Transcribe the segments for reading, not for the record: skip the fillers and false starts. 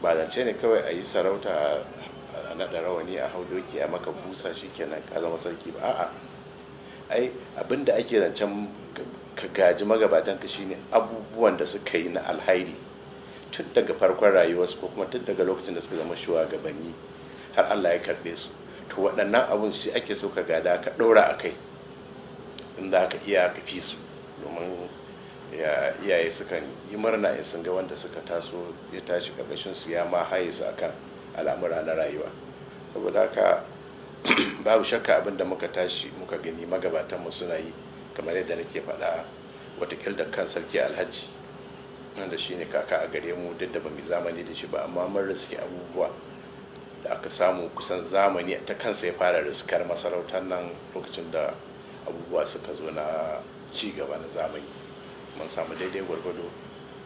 Ba zance ne kawai a yi sarauta, a naɗa rawani, a hau doki, a maka busa, shikenan ka zama sarki ba. A'a, ai abin da ake zancen ka gaji magabatan ka shine abubuwan da suka yi na alhairi tun daga farkon rayuwarsu, ko kuma tun daga lokacin da suka zama shugabanni har Allah ya karbe su. To waɗannan abun shi ake so ka gada, ka ɗora a kai, in za ka iya ka fi su, domin iyaye sukan yi murna in sun ga wanda suka taso ya tashi karkashin su ya ma haye su akan al'amura na rayuwa. Saboda haka babu shakka abin da muka tashi muka gani magabatanmu suna yi, kamar yadda nake faɗa, watakil da kan Sarki Alhaji, wanda shine kaka a gare mu, duk da ba mu zamani da shi ba, amma mun riski abubuwa da aka samu kusan zamani ta kansa ya fara riskar masarautar nan lokacin da abubuwa suka zo na ci gaba na zamani. Mun samu daidai gwargwado,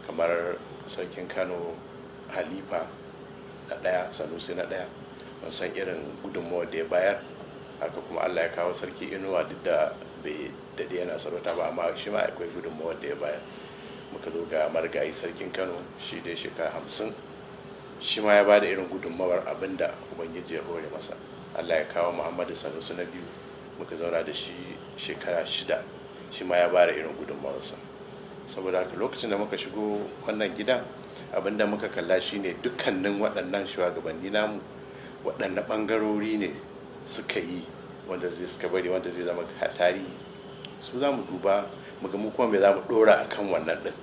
kamar Sarkin Kano Halifa na ɗaya, Sanusi na ɗaya, mun san irin gudunmawar da ya bayar. Haka kuma Allah ya kawo Sarki Inuwa, duk da bai daɗe yana sarauta ba, amma shi ma akwai gudunmawar da ya bayar. Muka zo ga marigayi Sarkin Kano, shi dai shekara 50, shi ma ya ba da irin gudunmawar abin da Ubangiji ya hore masa. Allah ya kawo Muhammadu Sanusi na biyu, muka zauna da shi shekara 6, shi ma ya ba da irin gudunmawarsa. Saboda haka lokacin da muka shigo wannan gidan, abin da muka kalla shine dukkanin waɗannan shugabanni namu, waɗanne ɓangarori ne suka yi wanda zai suka bari wanda zai zama tarihi. Su za mu duba mu ga mu kuma me za mu ɗora a kan wannan ɗin.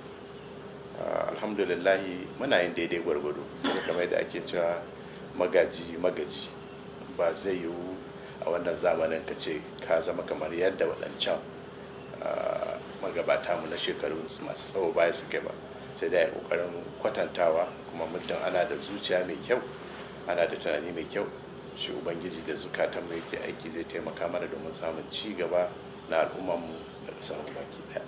Alhamdulillahi, muna yin daidai gwargwado. Sai kamar yadda ake cewa magaji magaji, ba zai yiwu a wannan zamanin ka ce ka zama kamar yadda waɗancan magabata mu na shekaru masu tsawo baya suke ba, sai dai kokarin kwatantawa. Kuma muddin ana da zuciya mai kyau, ana da tunani mai kyau, shi Ubangiji da zukatan mu yake aiki zai taimaka mana domin samun ci gaba na al'ummarmu da ƙasar mu baki ɗaya.